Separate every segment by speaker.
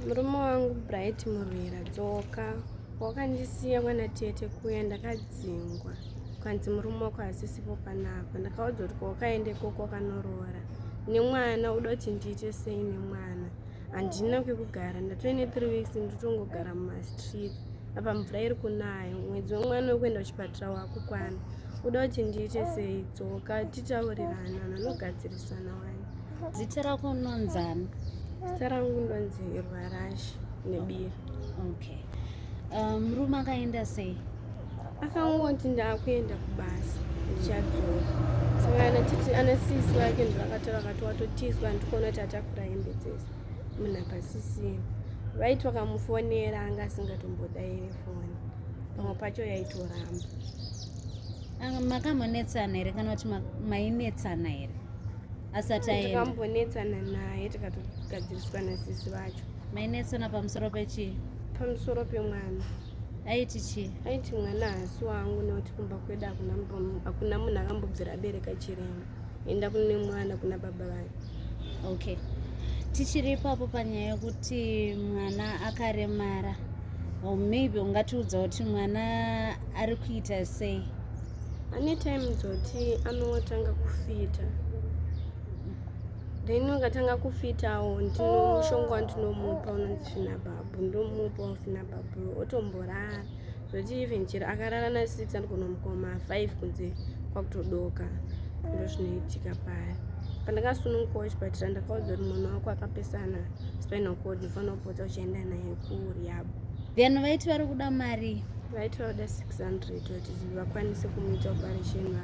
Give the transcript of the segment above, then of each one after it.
Speaker 1: Murume wangu Bright Murwira, dzoka. Wakandisiya kwana tete kuya, ndakadzingwa. Kwanzi murume wako hasisipo panapa. Ndakaudzwa kuti kwawakaenda ikoko wakanoroora nemwana. Uda kuti ndiite sei nemwana? Handina kwekugara, ndatove ne3 weeks ndotongogara mumastreet. Apa mvura iri kunaya, mwedzi wemwana wekuenda kuchipatara wakukwana. Uda kuti ndiite sei? Dzoka titaurirana, vanhu vanogadzirisana wani.
Speaker 2: Zita rako unonzani?
Speaker 1: Zita rangu ndonzi Rwarashi Nebira.
Speaker 2: Okay, murume akaenda sei?
Speaker 1: Akangoti ndaakuenda kubasa, ndichadzoka. Saka ana titi, ana sisi vake ndovakatora, vakati watotizwa, ndikuona kuti atakura hembe dzese, munhu apasisina. Vaiti vakamufonera anga asingatombodayiri foni, pamwe pacho yaitoramba.
Speaker 2: Makambonetsana here kana kuti mainetsana here asati aenda?
Speaker 1: Takambonetsana naye, tikatogadziriswa nasisi vacho.
Speaker 2: Mainetsana pamusoro pechii?
Speaker 1: Pamusoro pemwana.
Speaker 2: Aiti chii?
Speaker 1: Aiti mwana haasi wangu nekuti kumba kwedu hakuna munhu akambobvira abereka chirema. Enda kune mwana kuna baba vake.
Speaker 2: Okay, tichiri ipapo panyaya yekuti mwana akaremara, or maybe ungatiudza kuti mwana ari kuita sei?
Speaker 1: Ane time dzoti anotanga kufita, then ukatanga kufitawo ndino mushonga wandinomupa unonzi Finabhabhu. Ndomupa Finabhabhu, otomborara. Zvoti even chero akarara na6, anogona ma5 kunze kwakutodoka. Ndo zvinoitika paya. Pandakasunungukawo chipatara, ndakaudzwa kuti mwana wako akapesana spinal cord, unofanira kupota uchienda naye kurehab.
Speaker 2: Then vaiti vari kuda mari?
Speaker 1: Vaiti vakuda 600 kuti vakwanise kumuita operation,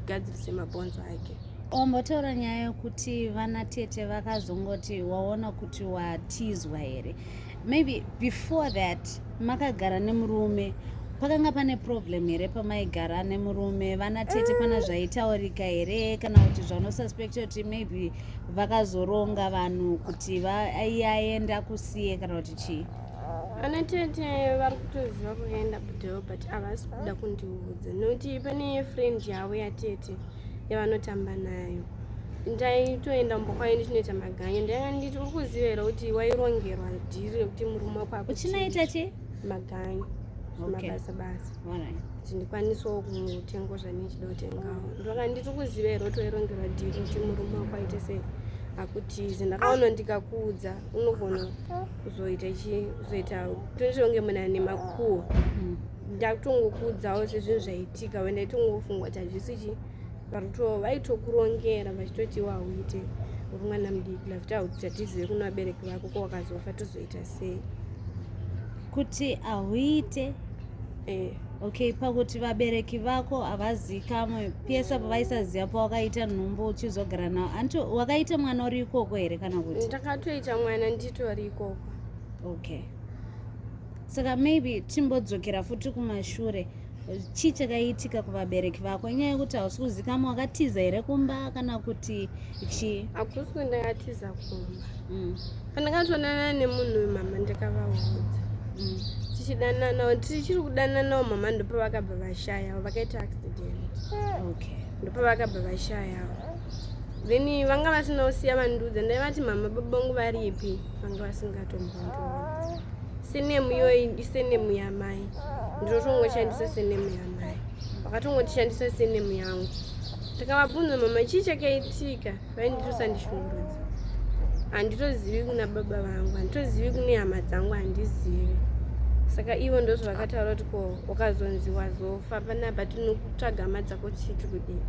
Speaker 1: vagadzirise mabhonzo ake.
Speaker 2: Wambotaura nyaya yekuti vana tete vakazongoti waona kuti watizwa here? Maybe before that makagara nemurume, pakanga pane problem here pamaigara nemurume? Vana tete pana zvaitaurika here, kana kuti zvaunosuspecta kuti maybe vakazoronga vanhu kuti iye aenda kusiye, kana kuti chii?
Speaker 1: Ana tete vari kutoziva kuenda budeo, but havasi kuda kundiudza nekuti pane friend yavo yatete yavanotamba nayo. Ndaitoenda mumba kwayo ndichinoita maganya. Ndainga nditi, uri kuziva here kuti wairongerwa dhiri rekuti murume wako akutize?
Speaker 2: Uchinoita chii?
Speaker 1: Maganya. Mabasa basa, kuti ndikwanisewo kutenga zvandinechida kutengawo. Ndoka nditi, kuziva here kuti wairongerwa dhiri kuti murume wako aite sei, akutize? Ndakaona ndikakuudza unogona kuzoita chi kuzoita totonge munhu ane makuhwa. Ndakutongokuudzawo sezvinhu zvaitika. Wenda itongofunga kuti hazvisi chi varikuto vaitokurongera vachitoti iwe hauite, uri mwana mudiki, lafuti hatizive kuna vabereki vako, ko wakazofa tozoita sei?
Speaker 2: Kuti hauite?
Speaker 1: Eh.
Speaker 2: Okay, pakuti vabereki vako havazikamwe pese pavaisaziva pawakaita nhumbu uchizogara navo, anti wakaita mwana uri ikoko here kana kuti?
Speaker 1: Ndakatoita mwana nditori ikoko.
Speaker 2: Okay, saka maybe timbodzokera futi kumashure. Chii chakaitika kuvabereki vako? Inyaya yekuti hausi kuzikamwa, wakatiza here kumba kana kuti chii?
Speaker 1: Hakusi kuti ndakatiza kumba. Pandakatodanana nemunhu uyu, mama ndakavaudza. Tichidananawo, tichiri kudananawo, mama ndopavakabva vashayawo, vakaita accident. Ndopavakabva vashayawo. Then vanga vasina kusiya vandiudza. Ndaivati, "Mama, baba vangu varipi?" Vanga vasingatombondiudza. Surname iyoyi isurname yamai, ndinotongoshandisa surname yamai, vakatongotishandisa surname yangu. Ndakavabvunza, "Mama, chii chakaitika?" Vainditosandishungurudza, handitozivi kuna baba vangu, handitozivi kune hama dzangu, handizivi. Saka ivo ndozvavakataura kuti, ko wakazonzi wazofa panapa, tinokutsvaga hama dzako tichiti kudii?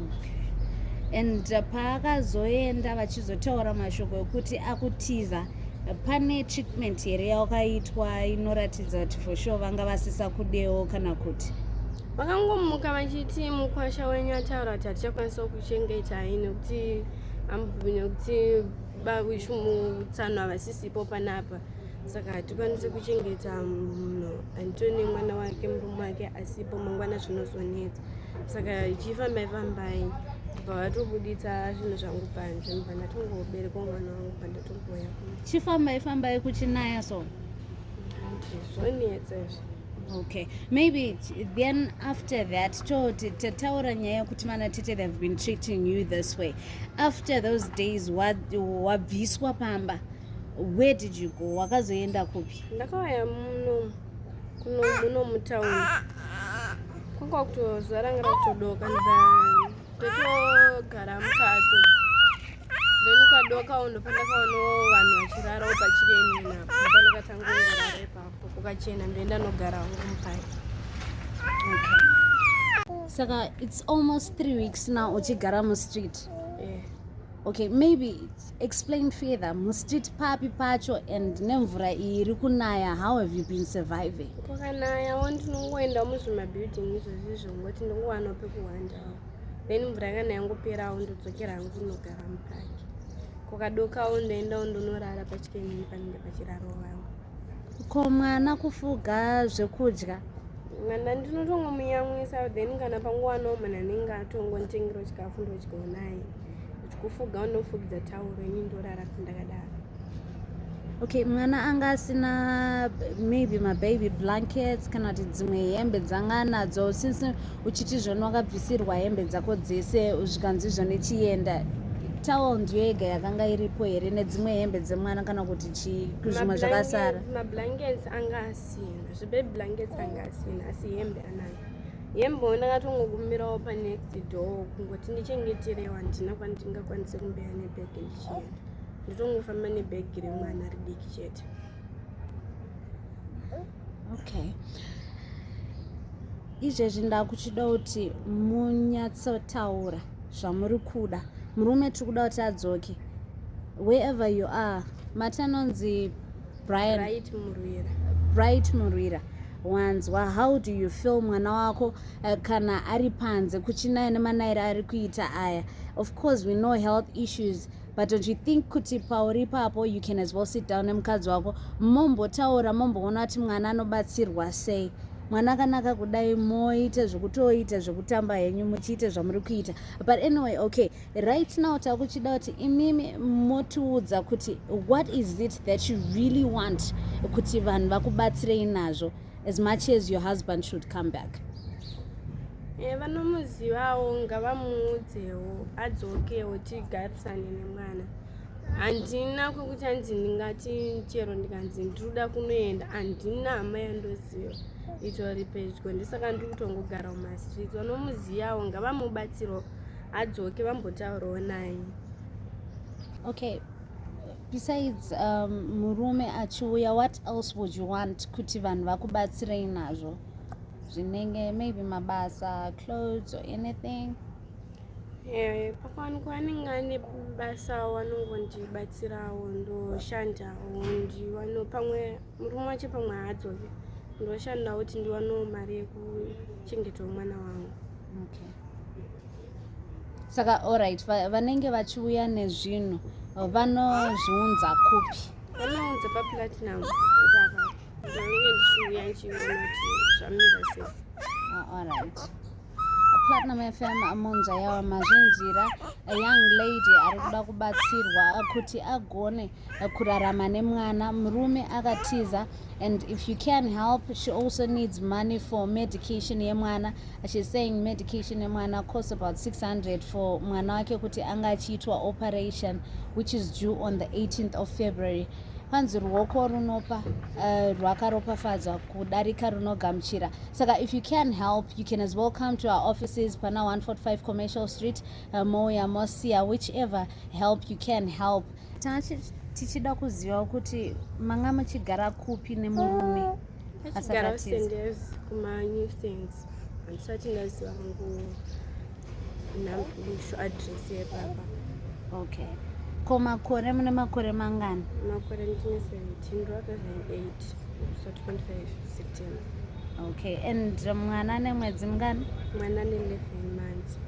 Speaker 2: Okay. And paakazoenda vachizotaura mashoko ekuti akutiza, pane treatment here yawakaitwa inoratidza kuti for sure vanga vasisa kudewo kana kuti?
Speaker 1: Vakangomuka vachiti mukwasha wenyu ataura kuti hatichakwanisa kuchengetai nekuti mutsano havasisipo panapa, saka hatikwanisi kuchengeta munhu anditone mwana wake, murume wake asipo, mangwana zvinozonetsa, saka ichifambai fambai. Bva vatobuditsa zvinhu zvangu panze, ndibva ndatongoberekwa mwana wangu, bva ndatongoya.
Speaker 2: Chifambai fambai kuchinaya so?
Speaker 1: Zvonetsa izvi.
Speaker 2: Okay, maybe then after that toti tataura nyaya yekuti vana tete, they've been treating you this way. After those days wabviswa pamba, Where did you go? Wakazoenda kupi?
Speaker 1: Ndakauya muno kuno muno mutauni, kwanga kutozuva ranga rakutodoka, ndotogara mukati. Then kwadokawo ndopandakaonawo vanhu vachirarawo pachireni napo, ndopandakatanga kungorara ipapo. Kukachena ndoenda nogarawo mupaki.
Speaker 2: Okay, saka it's almost 3 weeks now uchigara mustreet?
Speaker 1: Yeah.
Speaker 2: Okay, maybe explain further, mustreet papi pacho and nemvura iyi iri kunaya, how have you been surviving?
Speaker 1: Kwakanayawo ndinongoenda muzvimabuilding izvozvi izvo, ngoti ndongowanawo pekuhwandawo. Then mvura kana yangoperawo ndodzokera hangu kunogara mupaki. Kwakadokawo ndoendawo ndonorara pachikenini panenge pachirarawo vamwe.
Speaker 2: Ko mwana, kufuga, zvekudya?
Speaker 1: Mwana ndinotongomuyamwisa, then kana pangowanawo munhu anenge atongonditengerawo chikafu ndodyawo naye. Kufuga ndofugidza tauro, ini ndorara ndakadaro.
Speaker 2: Okay, mwana anga asina maybe mababy blankets kana kuti dzimwe hembe dzanga anadzo, since uchiti zvona wakabvisirwa hembe dzako dzese, zvikanzi zvone chienda? Towel ndiyo yega yakanga iripo here nedzimwe hembe dzemwana kana kuti chii zvimwe zvakasara?
Speaker 1: Mablankets anga asina, zvebaby blankets anga asina, asi hembe anayo. Hembewo ndakatongokumbirawo panext door kungoti ndichengeterewo, handina kwandingakwanise kumbeya nebhegi ndichienda, ndotongofamba nebhegi remwana ridiki chete.
Speaker 2: Okay, izvezvi ndakuchida kuti munyatsotaura zvamuri kuda. Murume tiri kuda kuti adzoke. Wherever you are, mati anonzi Brian?
Speaker 1: Bright Murwira.
Speaker 2: Bright Murwira, wanzwa. How do you feel mwana wako kana ari panze kuchinaya nemanayiro ari kuita aya? Of course we know health issues, but don't you think kuti pauri ipapo you can as well sit down nemukadzi wako, mombotaura, momboona kuti mwana anobatsirwa sei? Mwana akanaka kudai, moita zvekutoita zvekutamba henyu muchiita zvamuri kuita. But anyway, okay, right now takuchida kuti imimi motiudza kuti what is it that you really want kuti vanhu vakubatsirei nazvo, as much as your husband should come back.
Speaker 1: Vanomuzivawo ngavamuudzewo adzokewo tigarisane nemwana. Handina kwekuti hanzi ndingati chero ndikanzi ndinoda kunoenda, handina hama yandoziva itori pedyo, ndisaka ndiri kutongogara mumastreets. Vanomuzivawo ngavamubatsirawo adzoke, vambotaurawo naye.
Speaker 2: Okay, besides murume achiuya, what else would you want kuti vanhu vakubatsirei nazvo, zvinenge maybe mabasa, clothes or anything?
Speaker 1: Pakawanikwa anenge ane basawo anongondibatsirawo, ndoshandawo, ndiwano pamwe murume wacho pamwe haadzoke, ndoshandawo kuti ndiwanewo mari yekuchengetawo mwana wangu.
Speaker 2: Okay, saka alright, vanenge vachiuya nezvinhu vanozviunza kupi?
Speaker 1: Vanounza paPlatinum ipapa, ndinenge ndichiuya ndichiona kuti zvamira sei.
Speaker 2: Ah, alright, Platinum FM, munzwa yawa mazvinzira. A young lady ari kuda kubatsirwa kuti agone kurarama nemwana. Murume akatiza, and if you can help, she also needs money for medication yemwana. She's saying medication yemwana costs about 600 for mwana wake kuti anga achiitwa operation, which is due on the 18th of February. Kwanzi ruoko runopa rwakaropafadzwa kudarika runogamuchira. Saka if you can help, you can as well come to our offices pana 145 Commercial Street, mouya mosiya whichever help you can help. Tanga tichida kuziva kuti manga muchigara kupi nemurume
Speaker 1: achigara
Speaker 2: asati atiza?
Speaker 1: Senders, kumanew stands. Handisati ndaziva hangu nambusho address yepapa.
Speaker 2: Okay, ko makore, mune makore mangani?
Speaker 1: Makore ndine 17, 2008, so 25 September.
Speaker 2: Okay, and mwana nemwedzi mungani?
Speaker 1: Mwana ne 11 months.